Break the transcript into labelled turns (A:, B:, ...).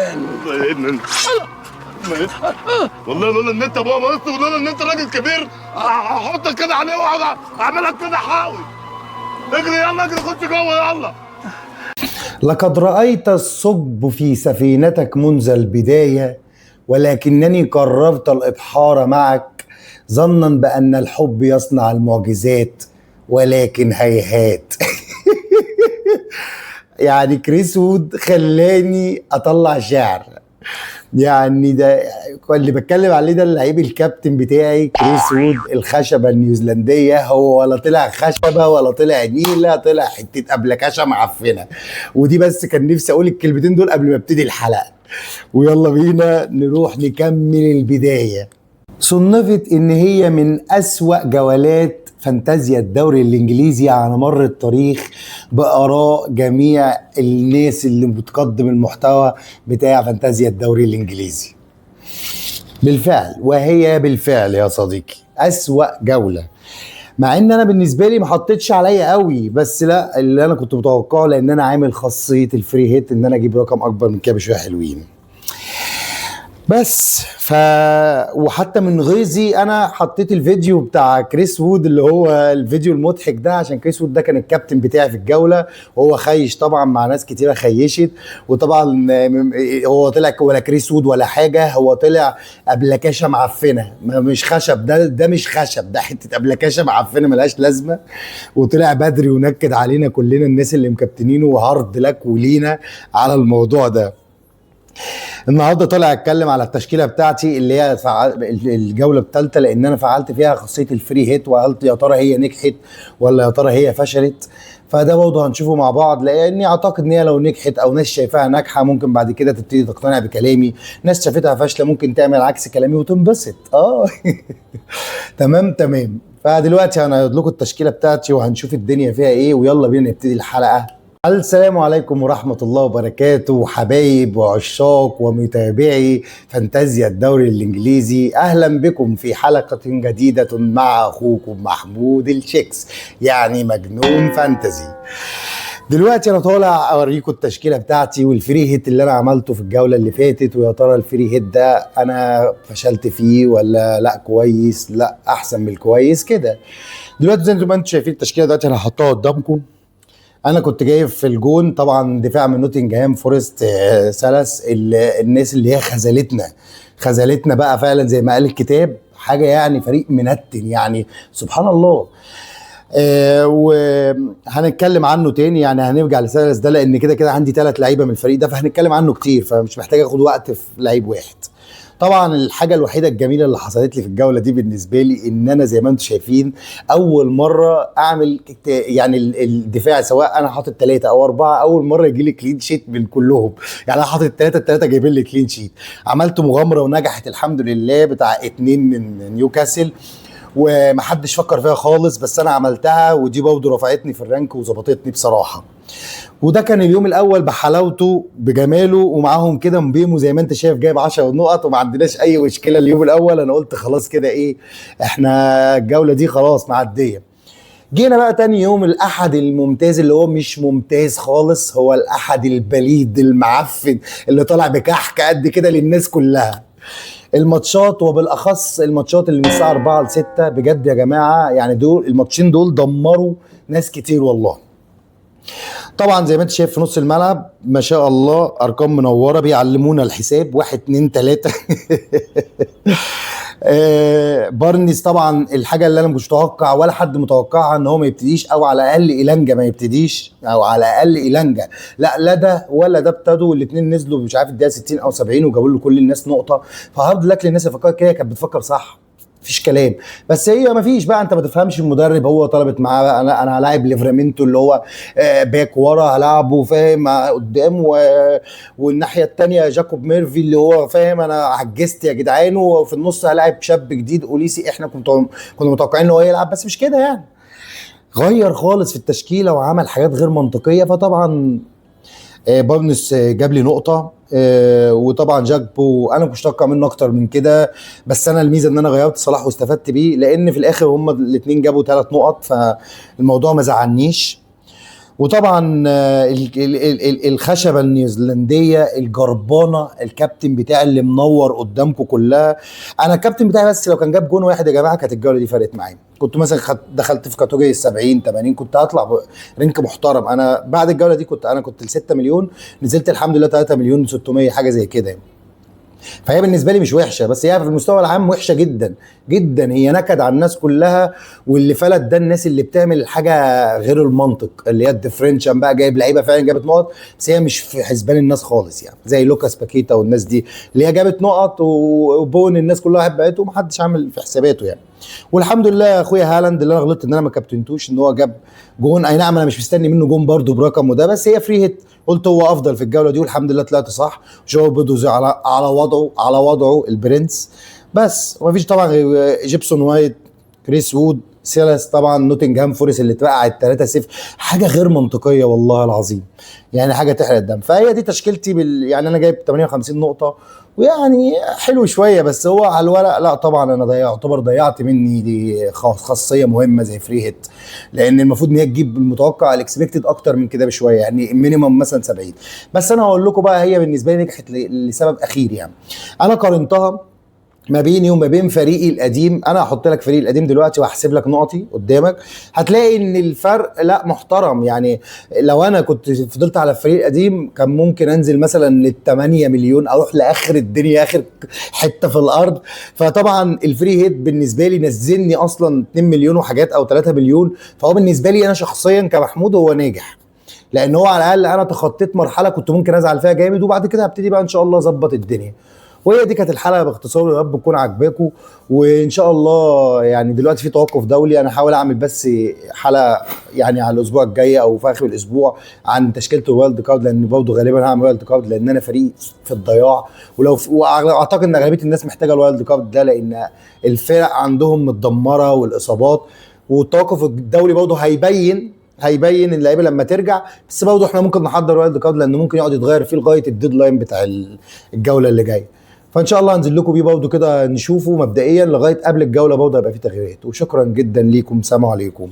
A: والله يا ابني انت والله لولا ان انت بابا بس، ولولا ان انت راجل كبير هحطك كده عليه واقعد اعملك كده حاوي. اجري يلا، اجري خش جوه يلا.
B: لقد رأيت الثقب في سفينتك منذ البداية، ولكنني قررت الإبحار معك ظنا بأن الحب يصنع المعجزات، ولكن هيهات. يعني كريس وود خلاني أطلع شعر. يعني ده اللي بتكلم عليه، ده اللعيب الكابتن بتاعي كريس وود، الخشبة النيوزيلنديه. هو ولا طلع خشبه ولا طلع نيله، طلع حتة ابلكشه معفنه. ودي بس كان نفسي اقول الكلمتين دول قبل ما ابتدي الحلقة. ويلا بينا نروح نكمل البداية. صنفت ان هي من اسوأ جولات فانتازيا الدوري الانجليزي على مر التاريخ باراء جميع الناس اللي بتقدم المحتوى بتاع فانتازيا الدوري الانجليزي. بالفعل، وهي بالفعل يا صديقي اسوأ جولة، مع ان انا بالنسبة لي ما حطيتش عليا قوي، بس لا اللي انا كنت متوقعه، لان انا عامل خاصية ال free hit ان انا اجيب رقم اكبر من كده بشوية حلوين. بس وحتى من غيظي انا حطيت الفيديو بتاع كريس وود اللي هو الفيديو المضحك ده، عشان كريس وود ده كان الكابتن بتاعي في الجولة، وهو خيش طبعا مع ناس كتيرة خيشت. وطبعا هو طلع ولا كريس وود ولا حاجة، هو طلع ابلكاشه معفنه، مش خشب، ده مش خشب، ده حتة ابلكاشه معفنه ملهاش لازمه. وطلع بدري ونكد علينا كلنا الناس اللي مكابتنينه، وهارد لك ولينا على الموضوع ده. النهارده طالع اتكلم على التشكيلة بتاعتي اللي هي الجولة الثالثة، لان انا فعلت فيها خاصية ال free hit، وقلت يا ترى هي نجحت ولا يا ترى هي فشلت. فده برضه هنشوفه مع بعض، لاني اعتقد ان هي لو نجحت او ناس شايفاها ناجحة ممكن بعد كده تبتدي تقتنع بكلامي، ناس شافتها فاشلة ممكن تعمل عكس كلامي وتنبسط. تمام تمام. فدلوقتي انا هقول لكم التشكيلة بتاعتي وهنشوف الدنيا فيها ايه، ويلا بينا نبتدي الحلقة. السلام عليكم ورحمة الله وبركاته، حبايب وعشاق ومتابعي فانتازيا الدوري الإنجليزي، أهلا بكم في حلقة جديدة مع أخوكم محمود الشيكس، يعني مجنون fantasy. دلوقتي أنا طالع أوريكم التشكيلة بتاعتي وال free hit اللي أنا عملته في الجولة اللي فاتت، ويا ترى ال free hit ده أنا فشلت فيه ولا لا، كويس، لا أحسن من الكويس كده. دلوقتي زي ما انتم شايفين التشكيلة دلوقتي أنا هحطها قدامكم. انا كنت جايب في الجون طبعا دفاع من نوتنجهام فورست، سلس الناس اللي هي خذلتنا بقى فعلا زي ما قال الكتاب، حاجة يعني فريق منتن يعني سبحان الله. وهنتكلم عنه تاني، يعني هنرجع لسلس ده لان كده كده عندي 3 لعيبة من الفريق ده، فهنتكلم عنه كتير، فمش محتاج اخد وقت في لعيب واحد. طبعا الحاجة الوحيدة الجميلة اللي حصلت لي في الجولة دي بالنسبة لي ان انا زي ما انتم شايفين اول مرة اعمل يعني الدفاع، سواء انا حاطط 3 او 4، اول مرة يجي لي clean sheet من كلهم. يعني انا حاطط 3، ال3 جايبين لي clean sheet. عملت مغامرة ونجحت الحمد لله بتاع 2 من نيوكاسل، ومحدش فكر فيها خالص، بس انا عملتها، ودي برضه رفعتني في ال rank وظبطتني بصراحة. وده كان اليوم الاول بحلاوته بجماله، ومعاهم كده مبيمو زي ما انت شايف جايب 10 نقط وما عندناش اي مشكلة. اليوم الاول انا قلت خلاص كده ايه، احنا الجولة دي خلاص معدية. جينا بقى تاني يوم الاحد الممتاز، اللي هو مش ممتاز خالص، هو الاحد البليد المعفن اللي طالع بكحك قد كده للناس كلها. الماتشات وبالاخص الماتشات اللي من الساعة 4 ل 6، بجد يا جماعة يعني دول الماتشين دول دمروا ناس كتير والله. طبعا زي ما انت شايف في نص الملعب ما شاء الله ارقام منورة، بيعلمونا الحساب 1 2 3. بارنز طبعا الحاجة اللي انا مش متوقع ولا حد متوقعها ان هو ما يبتديش، او على الاقل ايلانجا ما يبتديش، او على الاقل ايلانجا، لا ده ولا ده ابتدوا الاثنين نزلوا مش عارف الدقيقة 60 او 70 وجابوا له كل الناس نقطة. ف hard luck للناس اللي فكرت كده، كانت بتفكر صح، مفيش كلام. بس هي مفيش بقى، انت ما تفهمش المدرب هو طلبت معاه بقى، انا هلاعب ليفرامينتو اللي هو back ورا هلاعبه فاهم قدام، والناحية الثانية جاكوب ميرفي اللي هو فاهم انا عجزت يا جدعان، وفي النص هلاعب شاب جديد اوليسي، احنا كنا متوقعين ان هو يلعب، بس مش كده يعني، غير خالص في التشكيلة وعمل حاجات غير منطقية. فطبعا بارنس جاب لي نقطة، وطبعا جاكبو انا مش متوقع منه اكتر من كده، بس انا الميزة ان انا غيرت صلاح واستفدت بيه، لان في الاخر هما الاثنين جابوا 3 نقط، فالموضوع ما زعلنيش. وطبعا الخشبة النيوزيلنديه الجربانه، الكابتن بتاعي اللي منور قدامكم كلها. انا الكابتن بتاعي بس لو كان جاب جون واحد يا جماعة كانت الجولة دي فرقت معايا، كنت مثلا دخلت في category 70 80 كنت هطلع rank محترم. انا بعد الجولة دي كنت ل 6 مليون، نزلت الحمد لله 3 مليون 600 حاجة زي كده يعني. فهي بالنسبة لي مش وحشة، بس هي في المستوى العام وحشة جدا جدا. هي نكد على الناس كلها، واللي فلت ده الناس اللي بتعمل الحاجة غير المنطق، اللي هي ال differential بقى، جايب لعيبة فعلا جابت نقط بس هي مش في حسبان الناس خالص يعني، زي لوكاس باكيتا والناس دي اللي هي جابت نقط وبون الناس كلها حبته ومحدش عامل في حساباته يعني. والحمد لله يا اخويا هالاند اللي انا غلطت ان انا ما كابتنتوش، ان هو جاب جون. اي نعم انا مش مستني منه جون برده برقمه ده، بس هي free hit، قلت هو افضل في الجولة دي والحمد لله طلعت صح. جو بيدوز على وضعه، على وضعه البرنس بس. ومفيش طبعا غير جيبسون وايت، كريس وود، سيلاس، طبعا نوتنجهام فورست اللي اتوقعت 3-0، حاجة غير منطقية والله العظيم يعني، حاجة تحرق الدم. فهي دي تشكيلتي يعني انا جايب 58 نقطة ويعني حلو شوية، بس هو على الورق لا طبعا انا يعتبر ضيعت مني دي خاصية مهمة زي free hit، لان المفروض ان هي تجيب المتوقع ال expected اكتر من كده بشوية، يعني minimum مثلا 70. بس انا هقول لكم بقى هي بالنسبة لي نجحت لسبب اخير يعني. انا قارنتها ما بيني وما بين فريقي القديم. انا هحط لك فريقي القديم دلوقتي وهحسب لك نقطي قدامك، هتلاقي ان الفرق لا محترم يعني. لو انا كنت فضلت على الفريق القديم كان ممكن انزل مثلا لل 8 مليون، اروح لاخر الدنيا، اخر حتة في الارض. فطبعا ال free hit بالنسبة لي نزلني اصلا 2 مليون وحاجات او 3 مليون، فهو بالنسبة لي انا شخصيا كمحمود هو ناجح، لان هو على الاقل انا تخطيت مرحلة كنت ممكن ازعل فيها جامد، وبعد كده هبتدي بقى ان شاء الله اظبط الدنيا. وهي دي كانت الحلقة باختصار، يا رب تكون عجباكم. وان شاء الله يعني دلوقتي في توقف دولي، انا هحاول اعمل بس حلقة يعني على الاسبوع الجاي او في اخر الاسبوع عن تشكيله ال wild card، لان برضه غالبا هعمل wild card لان انا فريق في الضياع، واعتقد ان اغلبية الناس محتاجه ال wild card ده، لان الفرق عندهم متدمره والاصابات، والتوقف الدولي برضه هيبين اللعيبة لما ترجع. بس برضه احنا ممكن نحضر wild card لانه ممكن يقعد يتغير فيه لغاية ال deadline بتاع الجولة اللي جاية. فان شاء الله هنزل لكم بيه برضه كده نشوفه مبدئيا لغاية قبل الجولة، برضه هيبقى فيه تغييرات. وشكرا جدا ليكم، سلام عليكم.